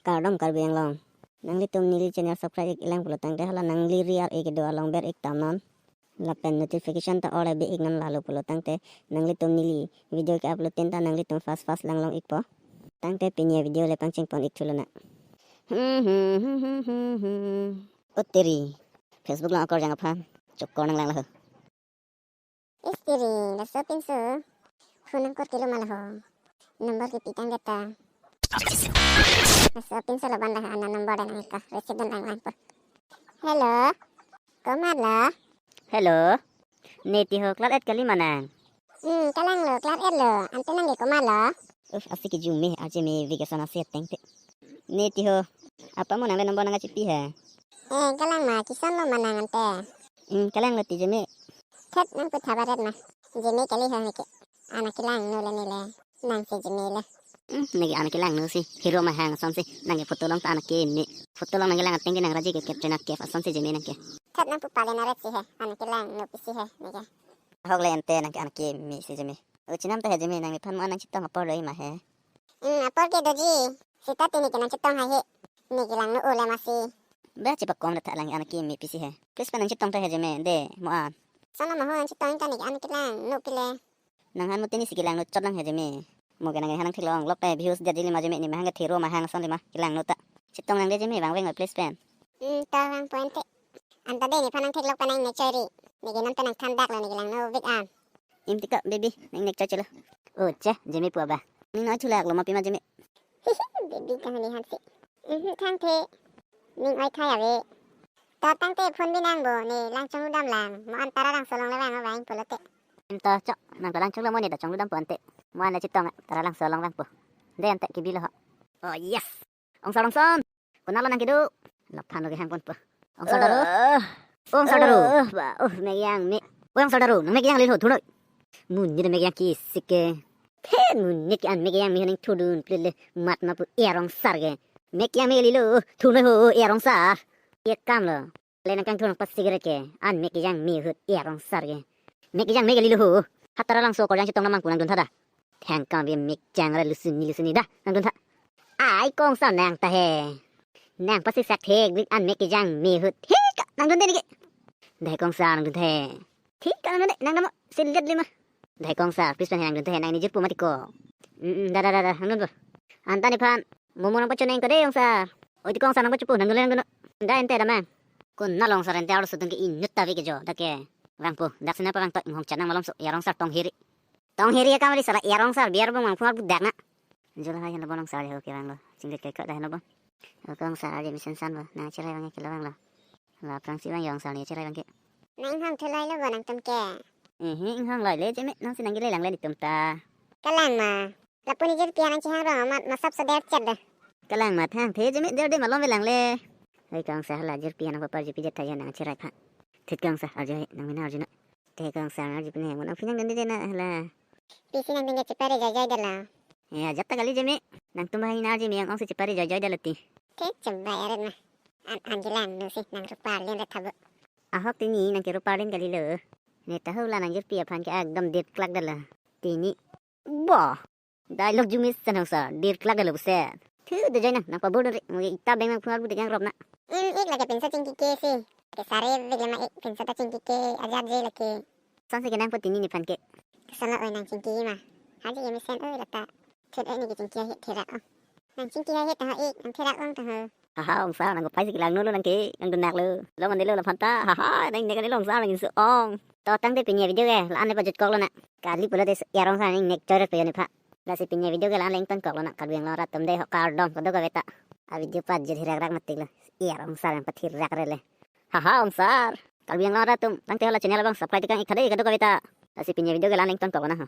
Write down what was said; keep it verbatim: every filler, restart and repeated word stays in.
Kardom Karbi Anglong. Nanglitum neli channel subscribe ik-e lang pulo tangte hala nangli ri ar-e kedo along ber ik tamnon. Lapen notification ta all abi ik non, lalo pulo tangte nanglitum neli video ke-upload tin ta nanglitum fast fast langlong ikpo. Tangte pini avideo le pangcheng pon ik thulo na. O teri. Facebook along akor jang aphan chokor nanglang laho. Is teri, laso pinso phone nangkor kilo ma laho. Number kepi tang deta. Laso pinso lo ban laho, ana number dan angka receive dan lang lang po. Hello. Komat lo? Hello. Ne ti ho, klar et kali ma nang? Hmm, kalang lo, klar et lo. Ante nang ke komat lo? Uh, asi ke jume, aje me vacation asi tengte. Ne ti ho. Apa mo nang le number nang kachipi he? Eh, kalang ma, kison lo ma nang ante? Hmm, kalang lo ti jeme. Thet nang pu thabaret ma. Jeme kali ho neke. Ana kelangno le nele. Nang si jeme le. Hmm, neke ana kelangno si. Hero mahang ason si. Nang ke photo along ta ana keme. Photo along nang kelang ateng ke nang raji ke capture na kef ason si jeme nang ke. Thet nang pu pale na ret si he. Ana kelangno pisi he neke. Ahok le ante nang ke ana keme si jeme. O chinam ta he jeme, nang nephan mo an nangchetong apor do-i ma he. Hmm, apor ke doji. Sita ti neke nangchetong hai he. Ne kelangno o le masi. Ba chepakom da tha, lang ana keme pisi he. Please pen nangchetong ta he jeme, de, mo an. Sana ma ho nangchetong ta, neke an kelangno pile. Nang han mo tini si kelangno chot lang he jeme. Mo ke nang han nang theklong lok ta views dia jili ma jeme, ne mahang ke thero mahang ason le ma kelangno ta. Chetong lang de jeme, vang veng lo please pen. Hmm, ta vang po ante. Anta de nephan nang theklok pen nang ne chori. Neke non ta nang than dak lo ne kelangno vik an. Im tika baby, nang nek choi chelo. O che, jeme pu aba. Ning noi thulak lo ma pima jeme. Baby kahani hansi. Mhm, thangthe. Ning oi thai ave. Ta tangte phone bi nang bo ne lang chonglu dam lang. Mo an Taralangso along le vang vang pulote. Im ta chok, nang Taralangso along mo ne ta chonglu dam po ante. Mo an le chetong Taralangso along vang po. De ante kebi lo ho. Oh yes. Ongsar Rongson. Konat lo nang kedo? Laphan lo kehang ponpo. Ongsar Daro. Eh. O Ongsar Daro. Eh, ba, oh, mek kejang me. O Ongsar Daro, nang mek kejang le ho thunoi. Monit mek kejang kesik ke. Phen monit ke an mek kejang me ho nang thudun plit le, mat ma pu er ongsar ke. Mek kejang me lilo, thunoi ho, er ongsar. Ye kam lo. Le nang kangthur nang pasik re ke, an mek kejang me ahut er ongsar ke. Mek kejang me kali lo ho. Ha Taralangso akorjang chetong nang mangku nangdun tha da. Thang kam bi mek kejang ra lusuni lusuni da, nangdun tha. Ai ko ongsar nang ta he. Nang pasik sak thek blik an mek kejang me ahut. He ka, nangdun de neke. Dai ko ongsar nangdun the. Thik ka nangdun de, nang namo, silet lima. Dai ko ongsar, please pen nangdun the, nang ne jirpo mati ko. Mm, mm, da, da, da, da, nangdun po. Anta nephan, momo nang pacho nang ko de ongsar. Oi ti ko ongsar nang pacho po, nangdun le nangdun. Da ante da mang. Konat lo ongsar ante arloso atum ke inut ta ave ke jo, dak ke. Vangpo, dak sina pa vang to, inghong chanang malom so, er ongsar tong hiri. Tong hiri akam ri sara er ongsar, biar bong mangphung arbu dak na. Jula hai helo bon ongsar ho ke vang lo. Chingkit kai ka da helo bon. Ko ongsar aje mesen san bo, nang cherai vang ke lo vang lo. Laphrang si vang yo ongsar ne cherai vang ke. Nang inghong thulai lo bo nangtum ke. Eh, inghong lai le jeme, nang si nang gile lang le netum ta. Kalang ma. Lapu ne jirpi an nang chehang rong amat masap so der chet da. Kalang ma thangthe jeme der de malom ve lang le. Hei ko ongsar hala jirpi an nang papar jirpi jet thayan nang cherai pha. Thit ko ongsar arju hai nang mina arju na. Te ko ongsar arju pine mo nang phi nangdun de na hala. Pisi nangdun ke chepare jai jai da la. Eh, ajat ta kali jeme. Nangtum bahai na jeme yang ong si chepare jai jai da la ti. Te chembai aret ma. An an kelangno si nang rupar len re thabo. Ahok tini nang ke rupar len kali lo. Ne ta ho la nang jirpi aphan ke ekdom det klak da la. Tini. Bah. Dialogue jumis san ongsar, dir klak dialogue se. Thu de jai nang, nang pabor dun re, mo ke ita beng nang phungar bu de jang rop na. Im ik lake pinso chingki ke si. Ke sare vik lama ik pinso ta chingki ke, ajat je lake. San se ke nang po tini nephan ke. Ke sana oi nang chingki ma. Haji ke mesen oi lata. Thet oi ne ke chingki ahi therak ong. Nang chingki ahi ta ik, nang therak ong ta ho. Haha, ongsar nang ko pai si kelangno lo nang ke, nangdun nak lo. Lo mande lo laphan ta. Haha, nang nek ani lo ongsar nang insu ong. To tangte pini avideo ke, la-an le pajut kok lo na. Kali pulote er ongsar nang nek choi ret pe yo nepha. Lasi pini avideo ke la-an le ington kok lo na. Karbi Anglong arat atum de ho kardom kadokave ta. Avideo pajut hirak rak matik lo. Er ongsar nang pathirak re le. Haha, ongsar. Karbi Anglong arat atum, tangte hala channel abang subscribe tekang ik tha de kadokave ta. Lasi pini avideo ke la-an le ington kok lo na ho.